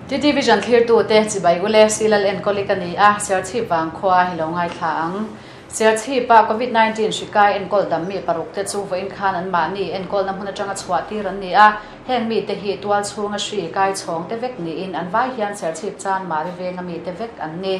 TT Vision thlirtute chibai ule Silal enkawli ka ni a, Serchhip vang khua hi lo ngaithla ang. Serchhipa Covid 19 hri kai enkawl dam mi paruk te chu vawiin khan an mahni enkawlna hmun atanga chhuah tir an ni a, heng mite hi tual chhunga hri kai chhawng te vek niin an vai hian Serchhip chan Mari venga mite vek an ni.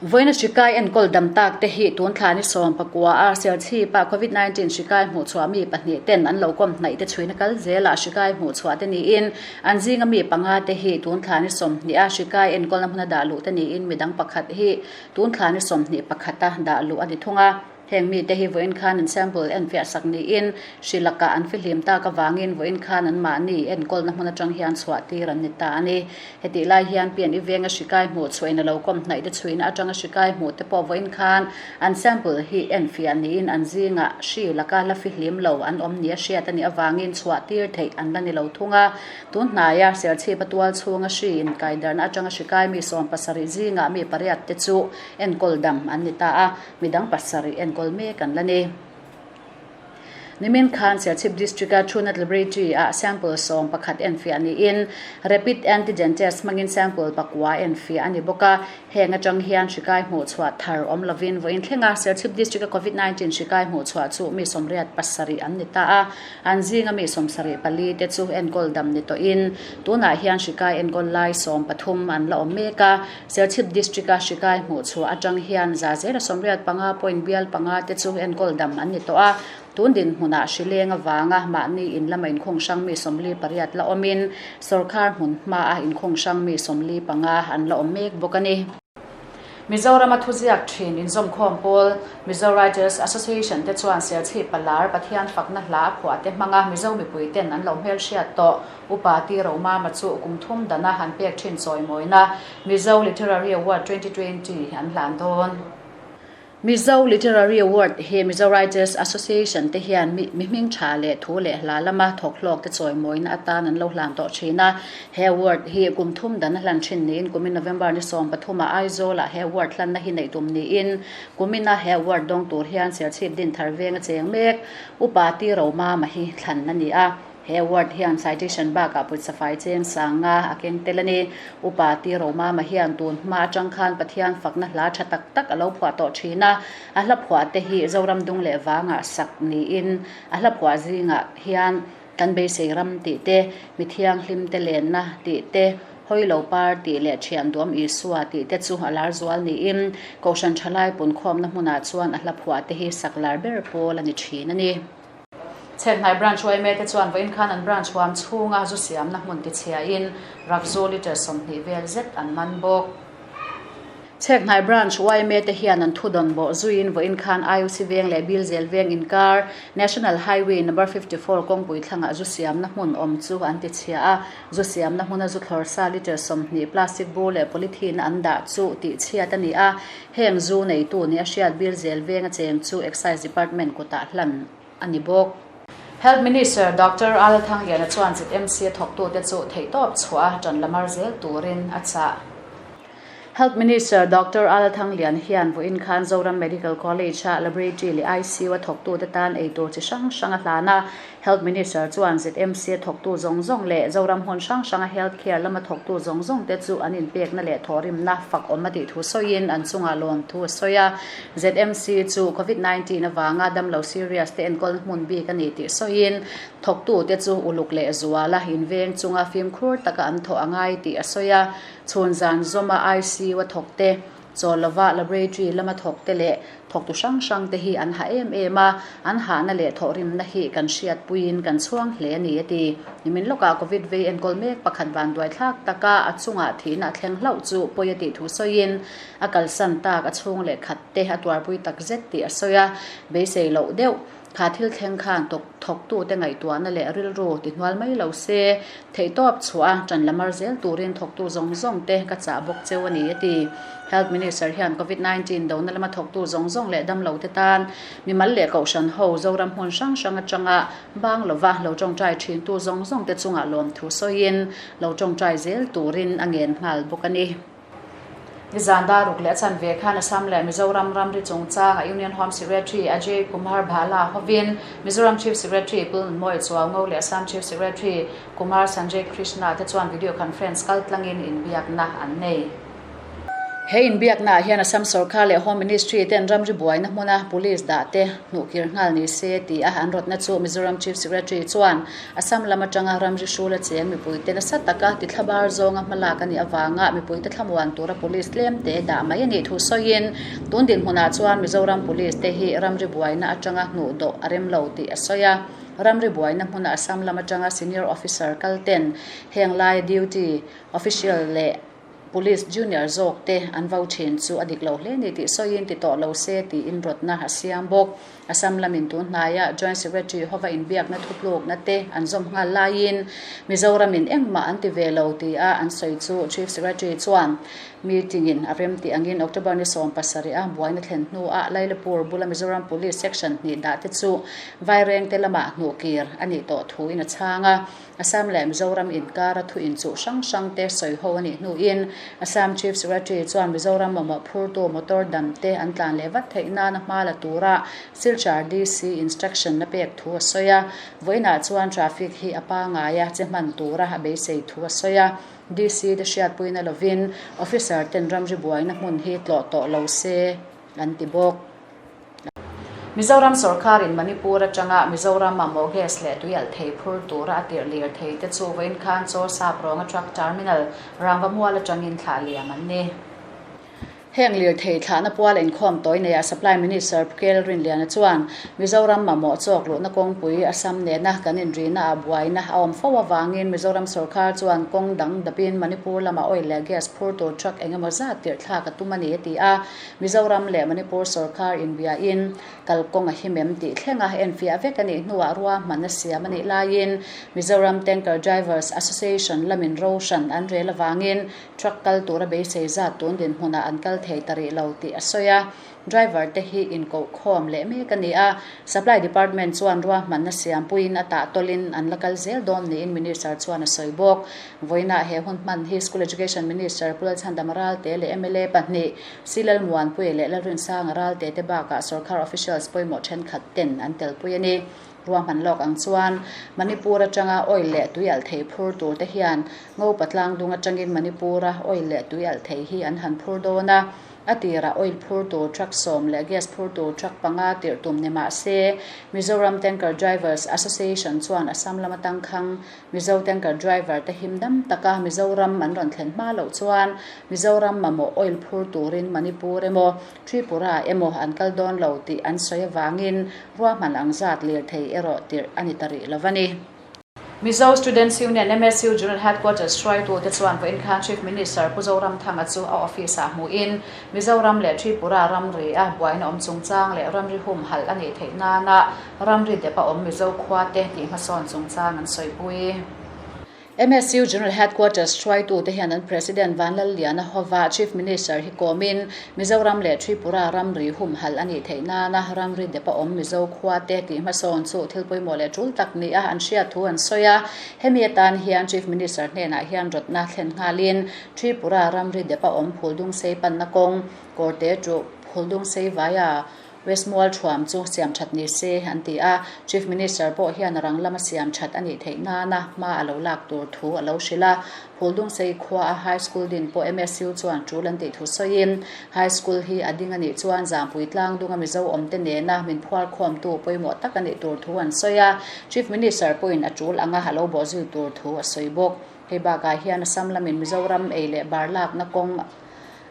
Vawiina hrikai enkawl dam tak te hi tun thla ni 19 a Serchhipa Covid 19 hrikai hmuhchhuah mi pahnih ten an lo kawm hnaih te chhuina kal zelah hrikai hmuhchhuah te niin an zinga mi panga te hi tun thla ni 20 a hrikai enkawlna hmuna dah luh te niin midang pakhat hi tun thla ni 21 a dah luh a ni thung a. Heng mite hi vawiin khan an sample enfiah sak niin hri lakah an fihlim tak avangin vawiin khan anmahni enkawlna hmun atang hian chhuah tir an ni ta a ni. Hetih lai hian pian i venga hri kai hmuh chhuahin a lo kawm hnaih te chhuina atanga hri kai hmuh te pawh vawiin khan an sample hi enfiah niin an zingah hri laka la fihlim lo an awm nia hriat a nih avangin chhuah tir theih an la ni lo thung a. Tun hnaia Serchhipa tual chhunga hri inkaidarna atanga hri kai mi 17 zingah mi pariat te chu enkawl dam an ni ta a. Midang pasarih enkawl mek an la ni. Nimin khan Serchhip District-a Trunat Laboratory-ah sample 11 enfiah niin Rapid Antigen Test hmangin sample pakua enfiah a ni bawk a. Heng atang hian hri kai hmuhchhuah thar awm lovin vawiin thlenga Serchhip District-a Covid 19 hri kai hmuhchhuah chu mi 87 an ni ta a. An zinga mi 74 te chu enkawl dam ni tawhin tunah hian hri kai enkawl lai 13 an la awm mek a. Serchhip District-a hri kai hmuhchhuah atang hian za zela 85 point bial panga te chu enkawl dam an ni tawh a. Tun dinhmunah hri leng avanga mahni in lama inkhung hrang mi 48 la awmin sawrkar hmun hmaa inkhung hrang mi 45 an la awm mek bawk a ni. Mizorama thuziak thin inzawmkhawm pawl Mizo Writers Association te chuan Serchhip Palar Pathian fakna hla a phuah te hmanga Mizo mipui ten an lo hmelhriat tawh. Upa Ti Romama chu kum thum dana han pek thin chawimawina Mizo Literary Award 2020 an hlan dawn. Mizo Literary Award hi Mizo Writers Association te hian mi hming tha leh thu leh hla lama thawk hlawk te chawimawina atan an lo hlan tawh thin a. He award hi kum thum dan a hlan thin niin kumin November ni 13 ah Aizawl-ah he award hlanna hi neih tum niin kumina he award dawng tur hian Serchhip Dinthar venga cheng mek Upa Ti Romama hi thlan a ni a. He award hian citation bakah pawisa fai cheng sanga a keng tel a ni. Upa Ti Romama hian tun hma atang khan Pathian fakna hla tha tak tak a lo phuah tawh thin a. A hla phuah te hi Zoram dung leh vangah sak niin a hla phuah zingah hian kan beisei ram tih te, mi thianghlim te lenna tih te, Hawilo par tih leh Thian duam Isua tih te chu a lar zual niin Kohhran Thalai punkhawmna hmunah chuan a hla phuah te hi sak lar ber pawl a ni thin a ni. Chhekhnai Branch yma te chuan vawiin khan an branch huam chhunga zu siamna hmun tichhiain rakzu litre 20 vel zet an man bawk. Chhekhnai Branch yma te hian an thudawn bawh zuiin vawiin khan IOC veng leh Bilzel veng inkar National Highway number 54 kawngpui thlangah zu siamna hmun awm chu an tichhia a. Zu siamna hmuna zu thlawr sa litre 20 plastic bur leh polythene an dah chu tihchhiat a ni a. Heng zu neitu ni a hriat Bilzel venga cheng chu Excise Department kutah hlan a ni bawk. Health Minister Doctor Al Thangliana chuan ZMC a thawktute chu theihtawp chhuah a tan lamar zel turin a chah. Health Minister Doctor Al Thanglian hian vawiin khan Zoram Medical College-a Laboratory leh ICU a thawktute tan eitur chi hrang hrang a hlan a. Health Minister chuan ZMC a thawktu zawng zawng leh Zoram hmun hrang hranga health care lama thawktu zawng zawng te chu an inpekna leh thawhrimna fak awm a tih thu sawiin an chungah lawm thu a sawi a. ZMC chu Covid 19 avanga damlo serious te enkawl hmun bik a ni tih sawiin thawktute chu uluk leh zuala inveng chunga fimkhur taka an thawh a ngai tih a sawi a. Chhun zan zawma ICU a thawk te, chaw lova laboratory lama thawk te leh thawktu hrang hrang te hi an hah em em a, an hahna leh thawhrimna hi kan hriatpuiin kan chhuang hle a ni a ti. Nimin lawkah Covid vei enkawl mek pakhat vanduai thlak taka a chungah thihna a thleng hlauh chu pawi a tih thu sawiin a kalsan tak a chhung leh khat te a tuarpui tak zet tih a sawi a, beisei loh deuh. Kha thil thleng khan tawk thawktute ngaihtuahna leh rilru ti hnual mai lo se, theihtawp chhuah a tan lamar zel turin thawktu zawng zawng te ka chah bawk cheu a ni a ti. Health Minister hian Covid 19 dona lama thawktu zawng zawng leh damlo te tan mimal leh kohhran ho Zoram hmun hrang hrang atanga bang lova lo tawngtai thintu zawng zawng te chungah lawmthu sawiin lo tawngtai zel turin a ngen nghal bawk a ni. Nizan daruk leh a chanve khan Assam leh Mizoram ramri chungchanga Union Home Secretary Ajay Kumar Bhalla hovin Mizoram Chief Secretary Pu Nunmawia Chuaungo leh Assam Chief Secretary Kumar Sanjay Krishna te chuan video conference kaltlangin inbiakna an nei. He inbiaknaah hian Assam sorkar leh Home Ministry ten ramri buaina hmuna police dah te hnuhkir nghal ni se ti a an rawtna chu Mizoram Chief Secretary chuan Assam lam atanga ramri hrula cheng mipuite nasa taka tithlabar zawnga hmalak a nih avanga mipuite thlamuan tura police tlem te dah mai a nih thu sawiin tun dinhmunah chuan Mizoram police te hi ramri buaina atanga hnuhdawh a rem lo tih a sawi a. Ramri buaina hmuna Assam lam atanga senior officer kal ten heng laia duty official leh Police junior zawk te an vo thin chu a dik lo hle ni tih sawiin ti tawh lo se tiin rawtna a siam bawk. Assam lamin tun hnaia Joint Secretary hova inbiakna thutlukna te an zawm nghal laiin Mizoramin engmah an ti ve lo tia an sawi chu Chief Secretary chuan meeting in a rem tih angin October ni 70 a buaina thlen hnuah Lailapur bula Mizoram Police Section hnih dah te chu Vairengte lamah hnuhkir a nih tawh thuin a chhang a. Assam leh Mizoram inkara thu inchuh hrang hrang te sawi ho a nih hnuin Assam Chief Secretary chuan Mizoram mamawh phurtu motor dam te an tlan leh vat theih nana hma la tura Silchar DC instruction a pek thu a sawi a. Vawiinah chuan traffic hi a pangai a che hman tura a beisei thu a sawi a. DC te hriatpuina lovin officer ten ramri buaina hmun hi tlawh tawh lo se an ti bawk. Mizoram sorkarin Manipur atanga Mizoram mamawh gas leh tuialh thei phur tura a tirh lir thei te chu vawiin khan Chaw Sap Rawnga Truck Terminal, Rangvamual atangin thlah liam an ni. Heng lirthei thlahna pual inkhawm tawi neiah Supply Minister Pu Kel Rinliana chuan Mizoram mamawh chawk luhna kawngpui Assam nena kan inrihna ah buaina a awm fo avangin Mizoram sorkar chuan kawng dang dapin Manipur lama oil leh gas phur tur truck engemaw zat tirh thlak a tum a ni a ti a. Mizoram leh Manipur sorkar inbiain kalkawng a himem tih thlenga enfiah vek a nih hnuah ruahman a siam a nih laiin Mizoram Tanker Drivers Association lamin ro hran an rel avangin truck kal tura beisei zat tun dinhmunah an kal thei ta rih lo tih a sawi a. Driver te hi inkohkhawm leh mek a ni a, Supply Department chuan ruahmanna siampuiin a tahtawlin an la kal zel dawn niin Minister chuan a sawi bawk. Vawiinah he hun hman hi School Education Minister Pu Lalchhandama Ralte leh mla pahnih Si Lalmuanpuia leh Lalrinsanga Ralte te bakah sorkar officials pawimawh thenkhat ten an telpui a ni. Ruahman lawk ang chuan Manipur atanga oil leh tui alh thei phur tur te hian Ngopa tlangdung atangin Manipur-a oil leh tui alh thei hi an han phur dawn a. A tirah oil phur tur truck sawm leh gas phur tur truck panga tirh tum ni mah se, Mizoram Tanker Drivers Association chuan Assam lama tangkhang Mizo tanker driver te him dam taka Mizoram an rawn thlen hma loh chuan Mizoram mamawh oil phur turin Manipur emaw Tripura emaw an kal dawn lo tih an sawi avangin ruahman ang zat lirthei erawh tirh a ni ta rih lo a ni. Mizo Students Union, MSU, General Headquarters hruaitute chuan vawiin khan Chief Minister Pu Zoramthanga chu a office-ah hmuhin Mizoram leh Tripura ramri a buaina awm chungchang leh ramri humhalh a nih theih nana ramri dep a awm Mizo khuate tih hmasawn chungchang an sawipui. MSU General Headquarters hruaitute hian an President Vanlalliana hova Chief Minister hi kawmin Mizoram leh Tripura ramri humhalh a nih theih nana ramri dep a awm Mizo khuate tih hmasawn chu thil pawimawh leh tul tak nia an hriat thu an sawi a. Hemi atan hian Chief Minister hnenah hian rawtna thlen nghalin Tripura ramri dep a awm Phuldungsei panna kawng Kawrte to Phuldungsei vaia West Mualthuam chu siam that ni se an ti a, Chief Minister pawh hian a rang lama siam that a nih theih nana hma a lo lak tur thu a lo hrilh a. Phuldungsei khua a High School din pawh MSU chuan tul an tih thu sawiin, High School hi a ding a nih chuan Zampui tlangdunga Mizo awmte nena min phuarkhawmtu pawimawh tak a nih tur thu an sawi a, Chief Minister pawhin a tul anga a lo bawhzui tur thu a sawi bawk. Hei bakah hian Assam lamin Mizoram ei leh bar lakna kawng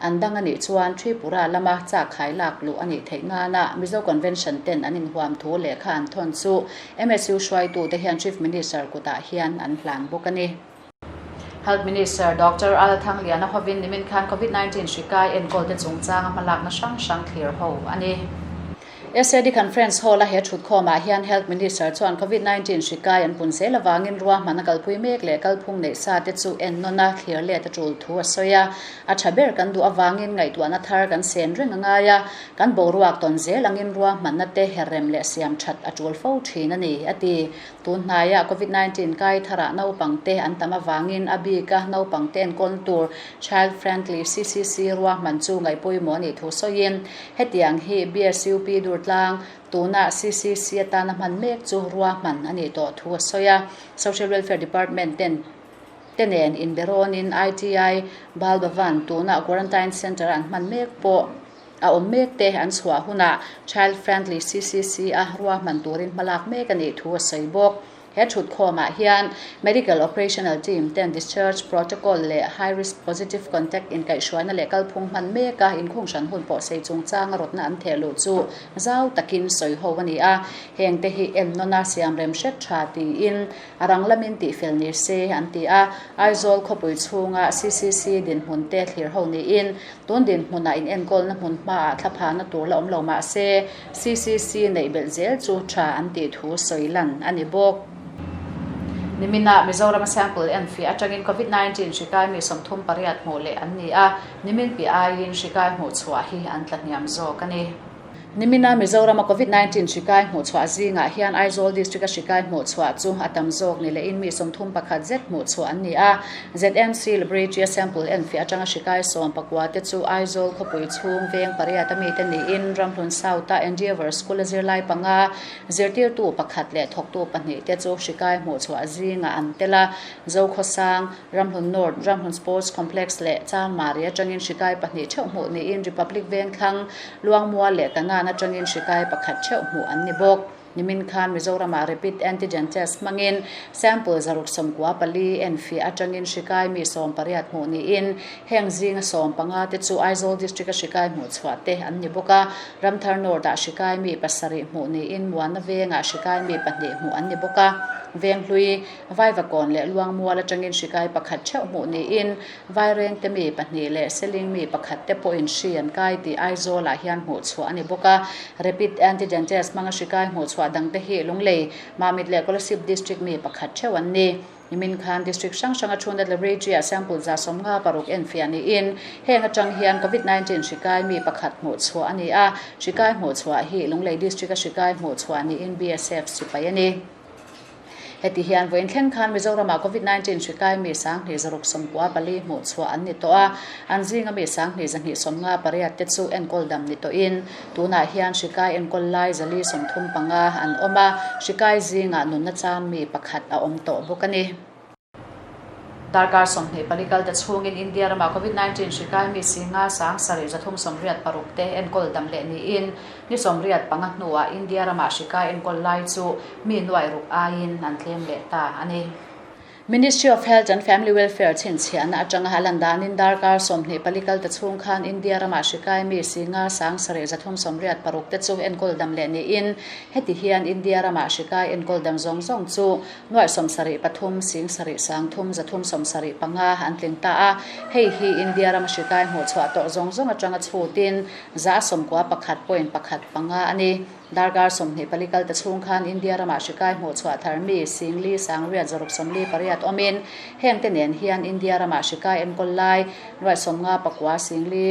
An dang a nih chuan Tripura lama chak khai lak luh a nih theih nana Mizo Convention ten an inhuam thu lehkha an thawn chu MSU hruaitute hian Chief Minister kutah hian an hlan bawk a ni. Health Minister Doctor Al Thangliana hovin nimin khan Covid 19 hri kai enkawlte chungchanga hmalakna hrang hrang thlir ho a ni. SAD Conference Hall-a he thutkhawmah hian Health Minister chuan Covid 19 hri kai an pun zel avangin ruahman a kalpui mek leh kalphung neih sa te chu ennawn a thlir let a tul thu a sawi a. A tha ber kan duh avangin ngaihtuahna thar kan sen reng a ngai a, kan boruak tawn zel angin ruahmanna te herrem leh siam that a tul fo thin a ni, a ti. Tun hnaiah Covid 19 kai tharah naupangte an tam avangin a bika naupangte enkawl tur Child Friendly CCC ruahman chu ngaihpawimawh a nih thu sawiin hetiang hi BSUP Durtlang tuna CCC atana hman mek chu ruahman a nih tawh thu a sawi a. Social Welfare Department ten te nen inberawnin ITI Bal Bhavan tuna Quarantine Centre an hman mek pawh a awm mek te an chhuah hunah Child Friendly CCC a ruahman turin hmalak mek a nih thu a sawi bawk. He thutkhawmah hian Medical Operational Team ten Discharge Protocol leh High Risk Positive Contact inkaihhruaina leh kalphung hman meka inkhunghran hun pawh sei chungchanga rawtna an theh luh chu zau takin sawi ho a ni a. Hengte hi ennawna siamrem hret tha tiin A rang lamin tihfel ni se an ti a, Aizawl khawpui chhunga CCC dinhmun te thlir ho niin tun dinhmunah inenkawlna hmun hmaah thlaphahna tur la awm lo mah se CCC neih belh zel chu tha an tih thu sawi lan a ni bawk. Niminah Mizorama sample enfiah atangin Covid 19 hri kai mi 38 hmuh leh an ni a, nimin piah aiin hri kai hmuhchhuah hi an tlahniam zawk a ni. Nimina Mizorama Covid 19 hri kai hmuhchhuah zingah hian Aizawl District-a hri kai hmuhchhuah chu a tam zawk ni lehin mi 31 zet hmuhchhuah an ni a. ZMC Laboratory-a sample enfiah atanga hri kai 19 te chu Aizawl khawpui chhung veng pariat a mite niin Ramhlun South-a Endeavour School-a zirlai panga zirtirtu pakhat leh thawktu pahnih te chu hri kai hmuhchhuah zingah an tel a. Zokhawsang, Ramhlun North, Ramhlun Sports Complex leh Changmari atangin hri kai pahnih theuh hmuh niin Republic Vengthlang, Luangmual leh Kanan atangin hri kai pakhat theuh hmuh an ni bawk. Nimin khan Mizoramah Rapid Antigen Test hmangin sample 194 enfiah atangin hri kai mi 18 hmuh niin heng zinga 15 te chu Aizawl District-a hri kai hmuh chhuah te an ni bawk a. Ramthar North-ah hri kai mi pasarih hmuh niin Muana Vengah hri kai mi pahnih hmuh an ni bawk a. Venghlui, Vaivakawn leh Luangmual atangin hri kai pakhat theuh hmuh niin Vairengte mi pahnih leh Seling mi pakhat te pawhin hri an kai tih Aizawlah hian hmuh chhuah a ni bawk a. Rapid Antigen Test hmanga hri kai hmuh chhuah dangte hi Lunglei, Mamit leh Kolasib District mi pakhat theuh an ni. Nimin khan District hrang hranga Thunat Laboratory-ah sample 56 enfiah niin heng atang hian Covid 19 hri kai mi pakhat hmuh chhuah a ni a. Hri kai hmuh chhuah hi Lunglei District-a hri kai hmuh chhuah niin BSF sipai a ni. Heti hian vawiin thleng khan Mizoramah Covid 19 hri kai mi 1694 hmuh chhuah an ni tawh a, an zinga mi 1228 te chu enkawl dam ni tawhin tunah hian hri kai enkawl lai 435 an awm a, hri kai zingah nunna chan mi pakhat a awm tawh bawk a ni. Darkar 24 kal ta chhungin India ramah Covid 19 hri kai mi singa sang sarih 386 te enkawl dam leh niin ni 85 hnuah India ramah hri kai enkawl lai chu mi nuai ruk aiin an tlem leh ta a ni. Ministry of Health and Family Welfare chhinchhiahna atanga a lan danin darkar 24 kal ta chhung khan India ramah hri kai mi singa sang sarih 386 te chu enkawl dam leh niin heti hian India ramah hri kai enkawl dam zawng zawng chu Nuaih 73 sing sarih sang thum 375 an tling ta a, hei hi India rama hri kai hmuh chhuah tawh zawng zawng atanga chhutin 91.15 a ni. Darkar 24 kal ta chhung khan India ramah hri kai hmuh chhuah thar mi sing li sang riat zaruk 48 awmin hengte nen hian India ramah hri kai enkawl lai nuaih 59 sing li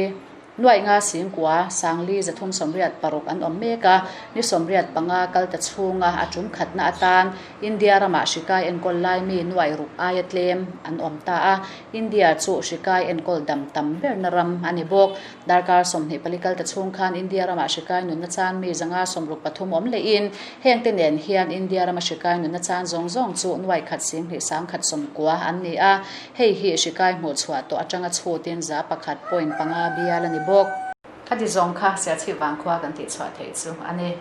Nuaih nga singkua, sangli 386 an awm mek a, ni 85 kal ta chhunga a tum khatna atan India ramah hri kai enkawl lai mi nuaih ruk aia tlem an awm ta a, India chu hri kai enkawl dam tam berna ram a ni bawk. Darkar 24 kal ta chhung khan India ramah hri kai nunna chan mi 563 awm lehin hengte nen hian India rama hri kai nunna chan zawng zawng chu nuaih khat singhnih sangkhat sawmkua an ni a, Hei hi hri kai hmuh chhuah tawh atanga chhutin 1.5 bial a ni bawk. Khati zawng kha Siachhip vangkhua kan tih chhuah theih chu a ni.